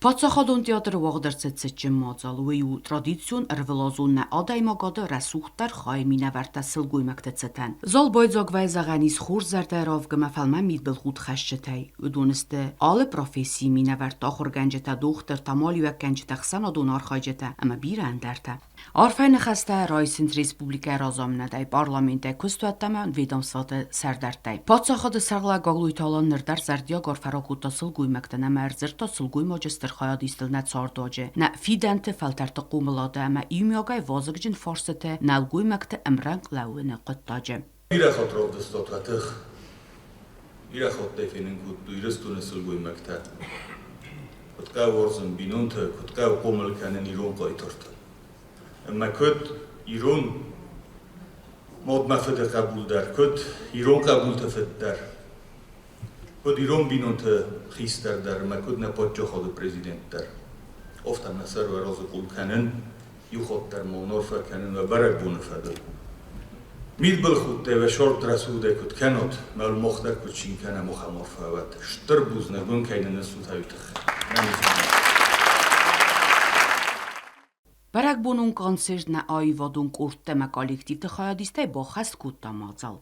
Паддзахадон театры уагъд ӕрцыд цытджын мадзал. Уый у традицион ӕрвылазон нӕ адӕймагады рӕсугъддӕр хайы минӕвӕрттӕ сылгоймӕгты цытӕн. Зал байдзаг вӕйзӕгъӕн ис хорз зӕрдӕйы равгимӕ фӕлмӕн мидбылхудт хӕсджытӕй. Уыдон сты алы профессийы минӕвӕрттӕ, ахуыргӕнджытӕ, дохтыртӕ, амалиуӕггӕнджытӕ, ӕхсӕнадон архайджытӕ ӕмӕ бирӕ ӕндӕртӕ. Арфӕйы ныхӕстӕ райсынц республикӕйы разамынадӕй, парламентӕй, куыстуӕттӕ ӕмӕ ведомствоты сӕрдӕрттӕй. Паддзахады сӕргълӕууӕг Гаглойты Алан ныр дӕр зӕрдиаг арфӕ ракодта сылгоймӕгтӕн ӕмӕ ӕрдзырдта сылгоймаджы стыр хайадистыл нӕ цардуаджы, нӕ фидӕнты фӕлтӕрты хъомылады ӕмӕ иумиагӕй вазыгджын фарстыты нӕлгоймӕгты ӕмрӕнхъ лӕууыны хъуыддаджы. Бирӕ хатт равдыстат тых, бирӕ хаттӕй фенын кодтой Ирыстоны сылгоймӕгтӕ, куыд хъӕуы уарзын бинонты, куыд хъӕуы хъомыл кӕнын ирон хъайтарты. Ӕмӕ куыд ирон мадмӕ фыды хъӕбул дӕр, куыд ирон хъӕбулты фыд дӕр, куыд ирон бинонты хистӕр дӕр ӕмӕ куыд нӕ паддзахады президент дӕр. Афтӕ мӕ сӕр уӕ разы къул кӕнын, иу хатт дӕр ма уын арфӕ кӕнын уӕ бӕрӕгбоны фӕдыл. Мидбылхудтӕй уӕ сорт рӕсугъдӕй куыд кӕнут, мӕ мах дӕр куыд цин кӕнӕм, ахӕм арфӕ уӕд. Стыр бузныг уын, кӕй нын ссут уый тыххӕй. Бӕрӕгбонон концерт нӕ аивадон къордтӕ ӕмӕ коллективты хайадистӕй баххӕст кодта мадзал.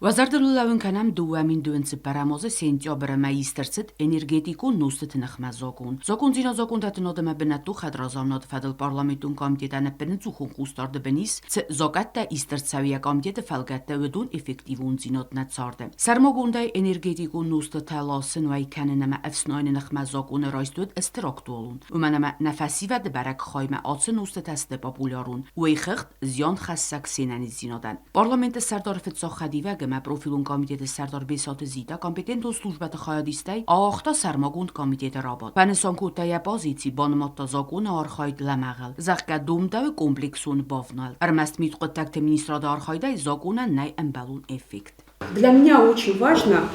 Уӕ зӕрдыл лӕууын кӕнӕм 2024 азы сентябры мӕй ист ӕрцыд энергетикон нозтыты ныхмӕ закъон. Закъондзинад закъондӕттынад ӕмӕ бынӕттон хӕдразамынады фӕдыл парламентон комитетӕн ӕппынӕдзухон хъусдарды бын ис, цы закъӕттӕ ист ӕрцӕуы йӕ комитеты фӕлгӕтты, уыдон эффективондзинад нӕ царды. Сӕрмагондӕй энергетикон нозтытӕ ласын, уӕй кӕнын ӕмӕ ӕфснайыны ныхмӕ закъоны райст уыд стыр актуалон, уымӕн ӕмӕ нӕ фӕсивӕды бӕрӕг хаймӕ ацы нозтытӕ сты популярон, уый хыгъд зианхӕссӕг се нӕниздзинадӕн. Парламенты сӕрдары фыццаг хӕдивӕг ӕмӕ профилон комитеты сӕрдар Бесаты Зита компетентон службӕты хайадистӕй ауагъта сӕрмагонд комитеты рабадт. Фӕнысан кодта йӕ позици, банымадта закъоны архайд лӕмӕгъыл, зӕгъгӕ, домдӕуы комплексон бавнӕлд. Ӕрмӕст мидхъуыддӕгты министрады архайдӕй закъонӕн нӕй ӕмбӕлон эффект. Для меня очень важно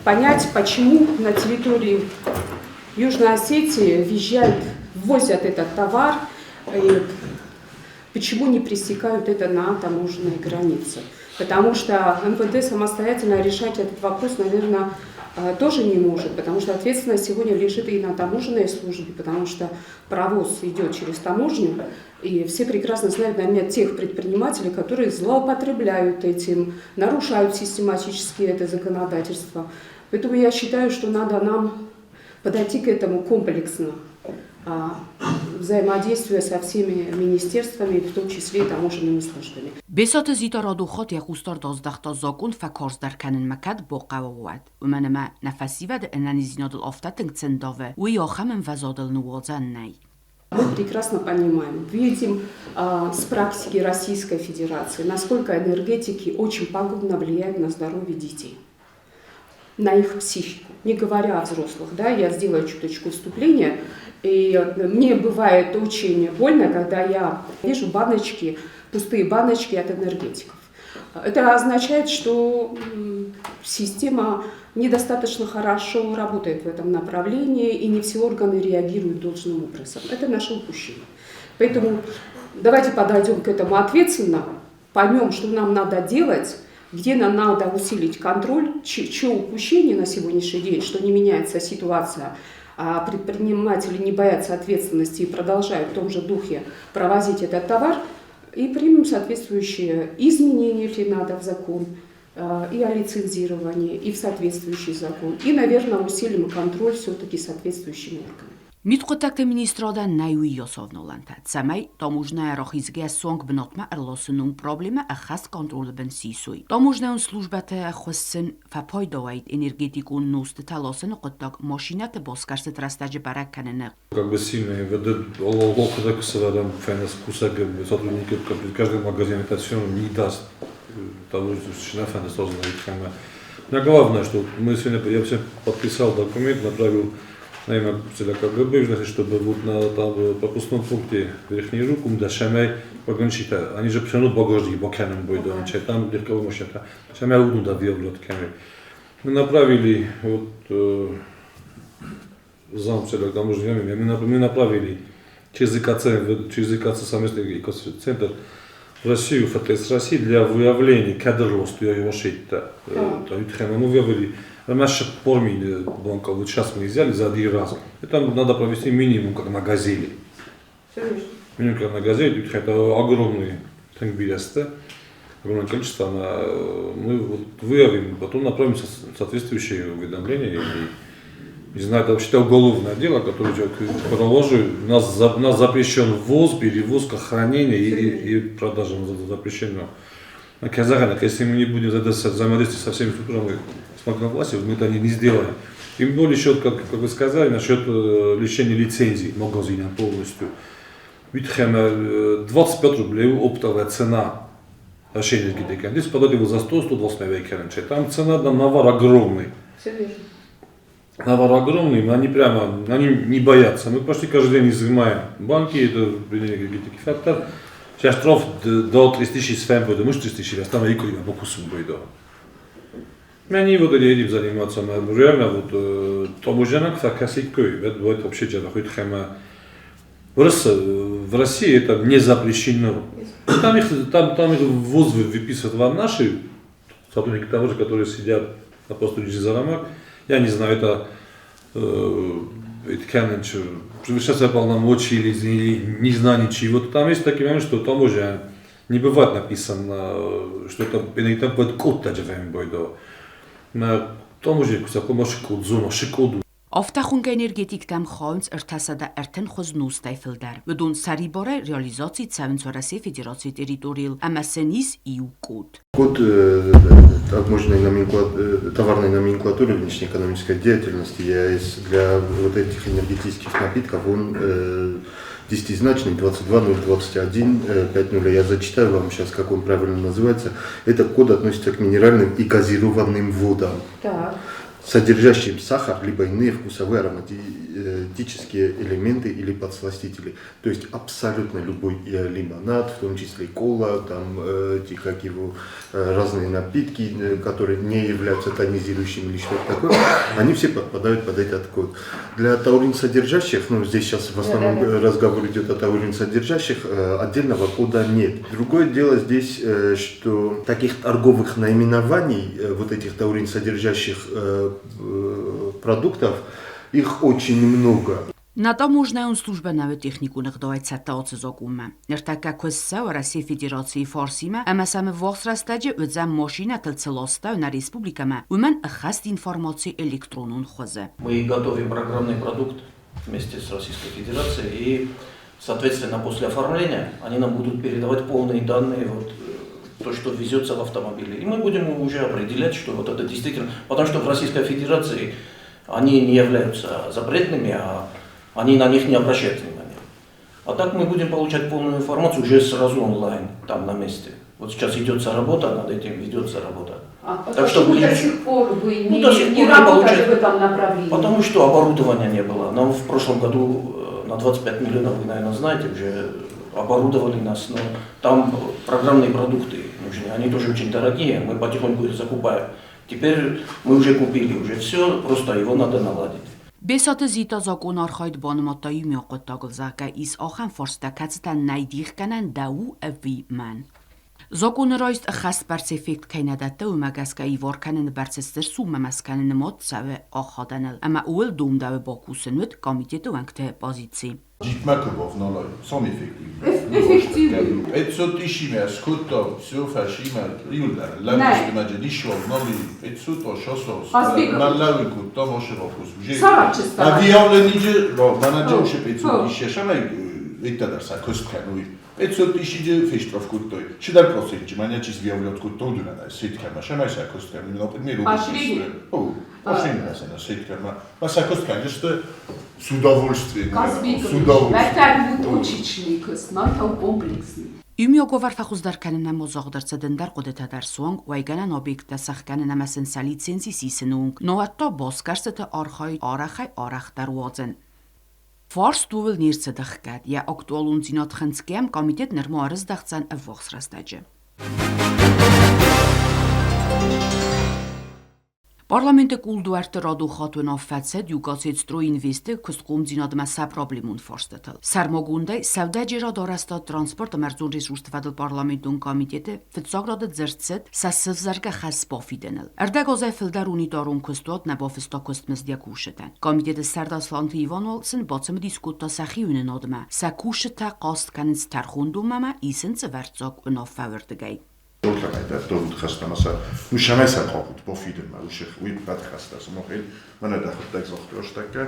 понять, почему на территории Южной Осетии въезжают, ввозят этот товар, и почему не пресекают это на таможенной границе. Потому что МВД самостоятельно решать этот вопрос, наверное, тоже не может, потому что ответственность сегодня лежит и на таможенной службе, потому что провоз идет через таможню, и все прекрасно знают, наверное, тех предпринимателей, которые злоупотребляют этим, нарушают систематически это законодательство. Поэтому я считаю, что надо нам подойти к этому комплексно, взаимодействуя со всеми министерствами, в том числе и таможенными службами. Бесаты Зита радон хатт йӕ хъусдард аздӕхта закъон фӕкарздӕр кӕнынмӕ кӕд бахъӕуа, уӕд. Уымӕн ӕмӕ нӕ фӕсивӕды ӕнӕниздзинадыл афтӕ тынг цы ндавы, уый ахӕм ӕмвӕзадыл ныууадзӕн нӕй. Мы прекрасно понимаем, видим с практики Российской Федерации, насколько энергетики очень пагубно влияют на здоровье детей, на их психику, не говоря о взрослых. Да, я сделаю чуточку вступление. И мне бывает очень больно, когда я вижу баночки, пустые баночки от энергетиков. Это означает, что система недостаточно хорошо работает в этом направлении, и не все органы реагируют должным образом. Это наше упущение. Поэтому давайте подойдем к этому ответственно, поймем, что нам надо делать, где нам надо усилить контроль, чье упущение на сегодняшний день, что не меняется ситуация, а предприниматели не боятся ответственности и продолжают в том же духе провозить этот товар, и примем соответствующие изменения, если надо, в закон, и о лицензировании, и в соответствующий закон, и, наверное, усилим контроль все-таки соответствующими органами. Мидхъуыддӕгты министрадӕн нӕй уыйас авналӕнтӕ, цӕмӕй таможнӕйӕ рахизгӕ суанг бынатмӕ ӕрласыны проблемӕ ӕххӕст контролы бын сисой. Таможнӕйон службӕты ӕххуыс сын фӕпайда уаид энергетикон нозтытӕ ласыны хъуыддаг машинӕты басгӕрстыты рӕстӕджы бӕрӕг кӕныны. Как бы сильно МВД кусӕг сотрудники каждый магазин это все не даст того, что Но главное, что мы сегодня, я все подписал документ, направил на имя председателя КГБ, значит, чтобы вот на там, пропускном пункте Верхний Рук, да шамай вагончита, они же все равно багажник баканом будет, там легковой машина, шамай удун да виовлет Мы направили вот зампредседателя таможни, мы направили через ИКЦ, через ИКЦ совместный ИКЦ-центр в Россию, ФТС России для выявления кадрлост его шитта. Рамаш банка, вот сейчас мы взяли за один раз. Это надо провести минимум, как на газели. Минимум, как на газели, это огромный тангбилесты, огромное количество, мы вот выявим, потом направим соответствующие уведомления или, не знаю, это вообще-то уголовное дело, которое человек проложил. У нас запрещен ввоз, перевозка, хранение и продажа запрещено. На Казахстане, если мы не будем взаимодействовать со всеми структурами власти, мы это не сделаем. Тем более еще, как вы сказали, насчет лишения лицензий магазина полностью. 25 рублей оптовая цена энергетики. Здесь продать его за 100-120 Там цена на навар огромный. Навар огромный, они прямо, они не боятся. Мы почти каждый день изымаем банки, это энергетики фактор. Сейчас штраф до 3000 будет, может 3000, а там и куда бокусом будет. Они вот этим заниматься, реально вот таможня факасикой, это будет вообще в России это не запрещено. Там их ввоз выписывают вам наши сотрудники таможни, которые сидят на посту Зарамак. Я не знаю, это превышается полномочия или не знаю чего. Там есть такие моменты, что таможня не бывает написано, что это там будет код на таможне кодзуна. Афтахунг энергетиктам хауынц ыртасада ыртын хуз нустай филдар. Выдун сариборе реализации цавынц России Федерации территориил, амасенис иу код. Код таможенной товарной номенклатуры внешнеэкономической деятельности ЕАЭС для вот этих энергетических напитков, он десятизначный 2202150. Я зачитаю вам сейчас, как он правильно называется. Этот код относится к минеральным и газированным водам. Так. Содержащим сахар, либо иные вкусовые ароматические элементы или подсластители. То есть абсолютно любой лимонад, в том числе кола, там, эти, как его, разные напитки, которые не являются тонизирующими или что-то такое, они все подпадают под этот код. Для таурин-содержащих, ну здесь сейчас в основном разговор идет о таурин-содержащих, отдельного кода нет. Другое дело здесь, что таких торговых наименований, вот этих таурин-содержащих продуктов, их очень много. На таможенную службу на технику нагдается таоцзокума. Нертака России Федерации фарсима, а сам возрастаджи за машина тылцелоста на республикама, умен хаст информации электронун хозе. Мы готовим программный продукт вместе с Российской Федерацией и, соответственно, после оформления они нам будут передавать полные данные, вот, то, что везется в автомобиле. И мы будем уже определять, что вот это действительно... Потому что в Российской Федерации они не являются запретными, а они на них не обращают внимания. А так мы будем получать полную информацию уже сразу онлайн, там на месте. Вот сейчас идется работа, над этим ведется работа. А так что почему до сих пор вы не работали в этом направлении? Потому что оборудования не было. Нам в прошлом году на 25 миллионов, вы, наверное, знаете, уже оборудовали нас, но там программные продукты нужны, они тоже очень дорогие, мы потихоньку их закупаем. Теперь мы уже купили, уже все, просто его надо наладить. Бесаты зита закон архайд банматайы мёқоттагылзака ис ахан форста кацта найдихканан дау эви ман. Закон райст хаст барц эффект кайнадатта умагаска иворканын барцестер суммамасканын мод цаве ахаданыл. Ама уэл думдаве бакусынут комитету ванкте позиции. Дитмаков, сам эффективный. Эффективный. 500 тысяч скотто, все фашима, юлдар, лампочки маджадишо, новый 500, 600, малавику, там ошибку, уже. Сарачеста. На виявление, менеджер уже 500 тысяч, шамай, это дарса, косткануй. 500 тысяч фештроф куттой. Шидар процент, манячис виявлет кутто, удунада, сеткама, шамай сакосткан, например, Поощрение. Поощрение, сеткама. Масакосткан, что с удовольствием. С удовольствием. Это точечный, комплексный. Юмиоговар фахуздарканына мозоғдарцадындар қудетадар суанг вайганан объекта сахканына масенса лицензи сисинунг ноатто боскарсыты архай арахай арахтар уозен. Фарс тувел нирцедахкад, я актуалун зинат ханцкем комитет нермо арыздахцан эввохсрастаджи. Парламенты кулдуӕртты радон хатт уынаффӕ цыд Югосетстройинвест-ы куыстхъомдзинадмӕ сӕ проблемон фарстытыл. Сӕрмагондӕй, сӕудӕджерад, арӕзтад, транспорт ӕмӕ ӕрдзон ресурсты фӕдыл парламентон комитеты фыццаг рады дзырд цыд сӕ сывзӕргӕ хӕс бафидыныл. Ӕрдӕг азӕй фылдӕр унитарон куыстуат нӕ бафыста куыстмызд йӕ кусджытӕн. Комитеты сӕрдар Сланты Иван уал сын бацымыдис кодта сӕхи уынынадмӕ, сӕ кусджытӕ хъаст кӕнынц тӕрхондонмӕ ӕмӕ исынц ӕвӕрццаг уынаффӕ уырдыгӕй. Дохтырӕй Нушамӕ хъавут бафидынмӕ уый ӕппӕт хӕстӕ сымахӕн мӕнӕ дӕхӕдӕг загътай астӕккӕ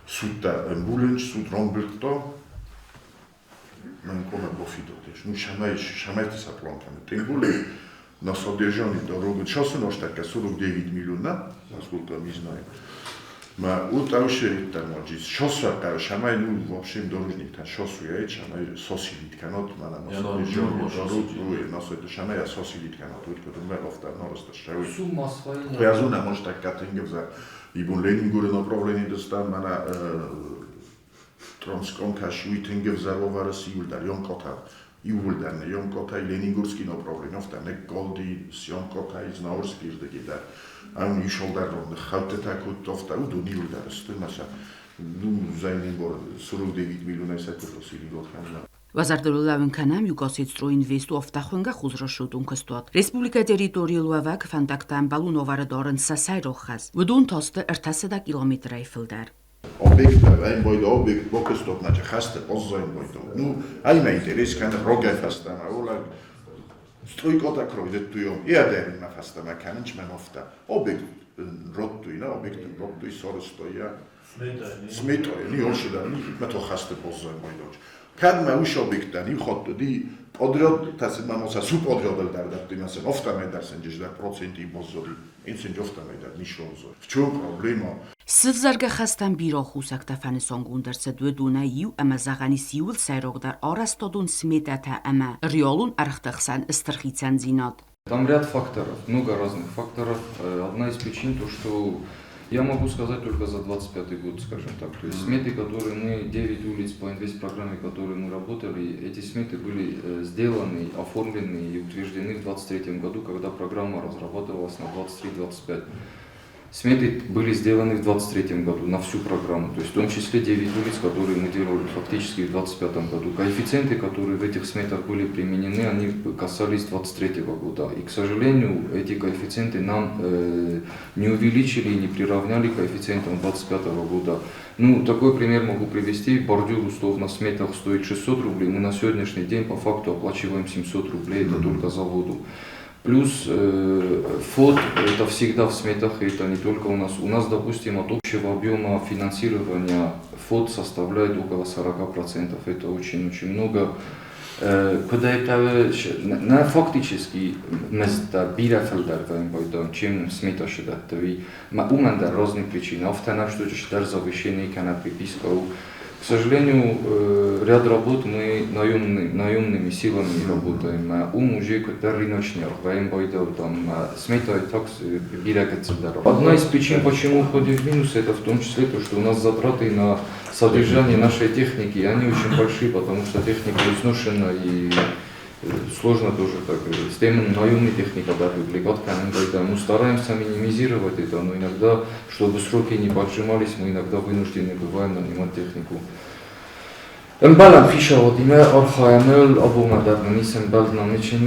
судтӕ ӕмбулынц, суд рамбылдта, мӕн комӕ бафидод ис. Ну шамӕй сӕ план кӕны. Тем более на содержание дорогы часу астӕккӕ 49 миллиона, насколько мы знаем. Ма утаушеритта маджис шосвакка шамай ну вообще дорожник та шосвия шамай сосилит канот мана на содержание дорог на содержание шамай сосилит канот уткот умеровта нороста шауи Сумма освоения. Приазуна может так катингевза ибун Ленингуры направление доста мана Тронсконкаш уитингевза роварас иулдар йонкота иулдар не йонкота Ленингурский направление офта не голди съёмкота изнаурский ирдеги да ам ишолдар рон халтета кут офта удун иулдар стымаса ну зайнин бор 49 миллиона საკუთო სილიგოთ Уӕ зӕрдыл кӕнӕм, Югосетстройинвест у афтӕ хуызрӕсугъд куыстуат. Республикӕйы территорийыл уӕвӕг фӕндӕгтӕ ӕмбӕлон уавӕры дарынц сӕ сӕйраг хӕс. Уыдон та сты 300 километрӕй фылдӕр. Объект, аймбойда объект бокостот наче хасте поззаймбойда. Ну, айма интерес кан рогай фастама, ола стройкота кроидет туйом. Иадерин ма фастама канч мен офта. Объект роттуина, объект роттуи соростоя. Сметоя, ни ошида, ни мето хасте поззаймбойда. Кад ма уш объекта ни хот ди подряд тас мамоса су подряд дар димаса офта медарсен джижда проценти боззоди. Инсен джофта медар нишонзо. В чем проблема? Сывзӕргӕ хӕстӕн бирӕ хусӕгтӕ фӕнысангонд ӕрцыд уыдонӕй иу ӕмӕ зӕгъӕн ис иууыл сӕйрагдӕр арӕзтадон сметӕтӕ ӕмӕ реалон ӕргъты хсӕн стыр хицӕндзинад. Там ряд факторов, много разных факторов. Одна из причин то, что я могу сказать только за 25 год, скажем так. То есть сметы, которые мы, 9 улиц по инвестпрограмме, которые мы работали, эти сметы были сделаны, оформлены и утверждены в 23 году, когда программа разрабатывалась на 23-25. Сметы были сделаны в 23 году на всю программу, то есть в том числе 9 улиц, которые мы делали фактически в 25 году. Коэффициенты, которые в этих сметах были применены, они касались 23 года. И, к сожалению, эти коэффициенты нам не увеличили и не приравняли к коэффициентам 25 года. Ну, такой пример могу привести. Бордюр, условно, в сметах стоит 600 рублей, мы на сегодняшний день по факту оплачиваем 700 рублей, это только за воду. Плюс ФОД, это всегда в сметах, и это не только у нас. У нас, допустим, от общего объема финансирования ФОД составляет около 40%. Это очень-очень много. На фактически мызда бирӕ фылдӕр вӕййы, чем смета шыдӕтты. Уымӕн дӕр разные причины. Афтӕ что дӕр завышение кӕнӕ приписка. К сожалению, ряд работ мы наемными силами работаем. Ум уже куыддӕр рыночный там смета и так бирӕ Одна из причин, почему уходим в минус, это в том числе то, что у нас затраты на содержание нашей техники, они очень большие, потому что техника изношена и сложно тоже так. С тем наемной техника, да, мы стараемся минимизировать это, но иногда, чтобы сроки не поджимались, мы иногда вынуждены бываем нанимать технику. Ӕмбӕлӕм хицауадимӕ архайӕм абон дӕр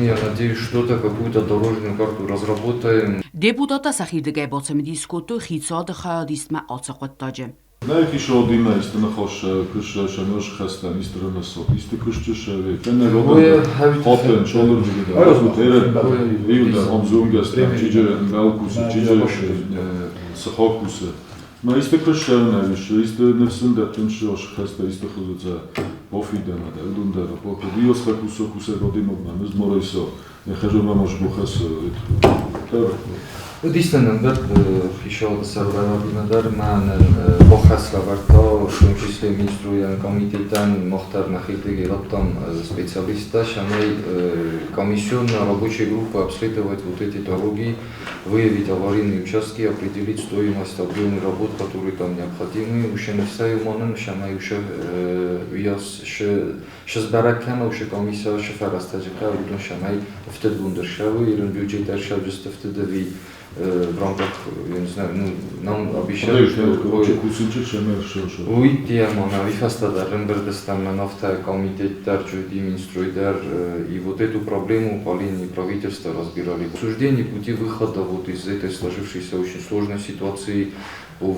я надеюсь, что-то, какую-то дорожную карту разработаем. Депутаттӕ сӕхирдыгӕй бацымыдис кодтой хицауады хайадистмӕ ацы хъуыддаджы. Нӕ хицауадимӕ исты ныхас куыс хӕстӕн исты рынысот, исты куысты хатен шолырдыгы да иудар амзонгӕстӕн чиджы ӕмбӕлкусы чиджы сыхакусы. Ма исты куыс шӕвнӕвис, исты ныфсын дӕттын шош хӕстӕ исты хузыца бофидӕна да удун да по диос хакусо кусе годимодна мыз моройсо нехажо мамаш бухас тер Удистен бер хицауады сӕргълӕууӕгимӕ дӕр мӕнӕн бахӕс лӕвӕрдта, в том числе министруйӕн комитетӕн мах дӕр нӕхирдыгӕй радтам специалисттӕ, цӕмӕй комиссионная рабочая группа обследовать вот эти дороги. Выявить аварийные участки, определить стоимость, объемы работ, которые там необходимы. Ушенесай уманын шамай уше яс шызбараккана уше комиссия шфарастаджика удун шамай втед бундершавы ирын бюджет аршавжыстыфтыдыви в рамках, я не знаю, ну, нам обещали, что... И вот эту проблему по линии правительства разбирали. Обсуждение пути выхода вот из этой сложившейся очень сложной ситуации по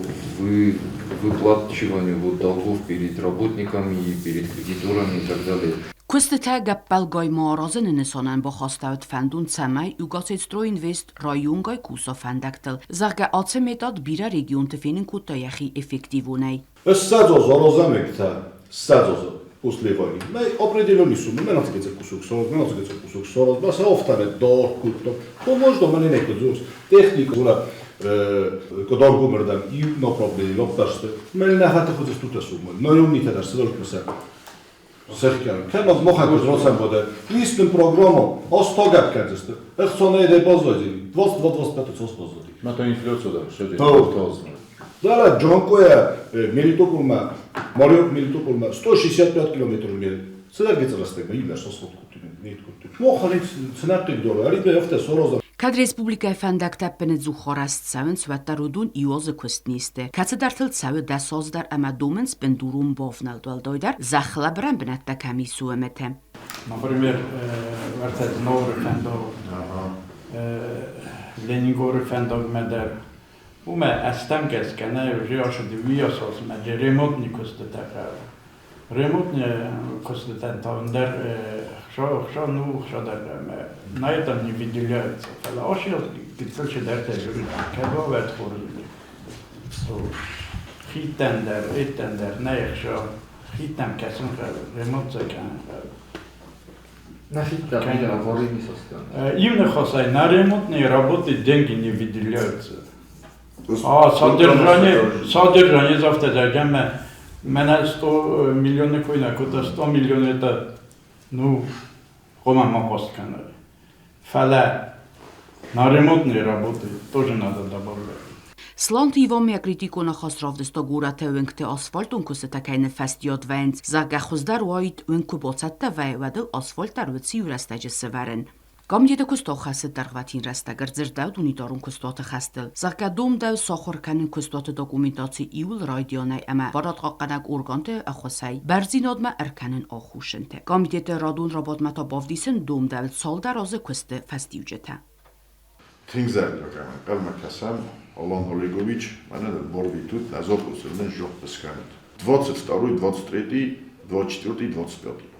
выплачиванию вот долгов перед работниками, перед кредиторами и так далее. Куыстытӕ гӕппӕлгай ма аразыны нысанӕн бахастӕуыд фӕндон, цӕмӕй Югосетстройинвест районгай куса фӕндӕгтыл, зӕгъгӕ, ацы метод бирӕ регионты фенын кодта йӕхи эффективонӕй. 20 аразамегта, 20 после войны. Мы определенный суммы, мы надо кусок 40, мы надо кусок 40, бас офтане доркутто. Поможно мене некој зурс техника зура кодоргумердам и направление лопташте. Мен не хата хоцес тута сумма. Но юм нитедар сдоркмеса. Сехкан. Кемаз мохакос роцамбоде. Истин программо остогат каджесте. Εχцоне иде базоди. 22 25 цос базоди. Мато инфляция да, шеди. Дала Джонкоя Мелитополма, Мариуп Мелитополма 165 километров мел. Цедар гецрастега илаш сосот кутин, нет кутин. Мохалит цнақик дора, ари бе офте сороза. Кӕд республикӕйы фӕндӕгтӕ ӕппынӕдзух арӕзт цӕуынц, уӕддӕр уыдон иу азы куыст не сты, кӕцыдӕртыл цӕуы 10 аз дӕр ӕмӕ домынц бындурон бавнӕлд, уӕлдайдӕр зӕххлӕбырӕн бынӕттӕ кӕм ис, уымыты. Например, Вартадноры фӕндаг, Ленингоры фӕндагмӕ дӕр. Уымӕ ӕстӕм гӕсгӕ нӕ уже ашыды уыйас азмӕ ремонтный куыстытӕ хъӕуы. Ремонтный куыстытӕн та ӕндӕр хша, ну, хша дӕр на этом не выделяются. Фӕлӕ ашиаз гыццыл чидӕртӕ журы кӕд уавӕрт хорз уыди. Хидтӕн дӕр, эттӕн дӕр нӕ ӕхша хидтӕм кӕсын хъӕуы, ремонт сӕ кӕнын хъӕуы. На хидтӕ или аварийный состояние? Иу ныхасӕй, на ремонтные работы деньги не выделяются. А содержание завтра зайдем, мӕнӕ 100 миллионов койна, куда 100 миллионов это, ну, хома махост кӕной. Фӕлӕ на ремонтные работы тоже надо добавлять. Сланты Иван критикон ахаст равдыста горӕты уынгты асфальтон куыстытӕ кӕй ныффӕстиат вӕййынц, зӕгъгӕ, хуыздӕр уаид, уынг куы бацӕттӕ вӕййы, уӕд ыл асфальт дӕр уыцы иу рӕстӕджы сӕвӕрын. Комитеты куыст ахӕссы дӕргъвӕтин рӕстӕг, ӕрдзырдӕуыд унитарон куыстуаты хӕстыл, зӕгъгӕ, домдӕуы сахуыр кӕнын куыстуаты документаци иууыл райдианӕй ӕмӕ барадхъахъхъӕнӕг органты ӕххуысӕй бӕрндзинадмӕ ӕркӕнын аххосджынты. Комитеты радон рабадтмӕ та бавдисын домдӕуыд цалдӕр азы куысты фӕстиуджытӕ. Тынг зӕрдиаг ӕнхъӕлмӕ кӕсӕм, Алан Олегович, мӕнӕ нын барвитут, нӕ закъосы нын зӕгъд скӕнут. 22, 23, 24, 25.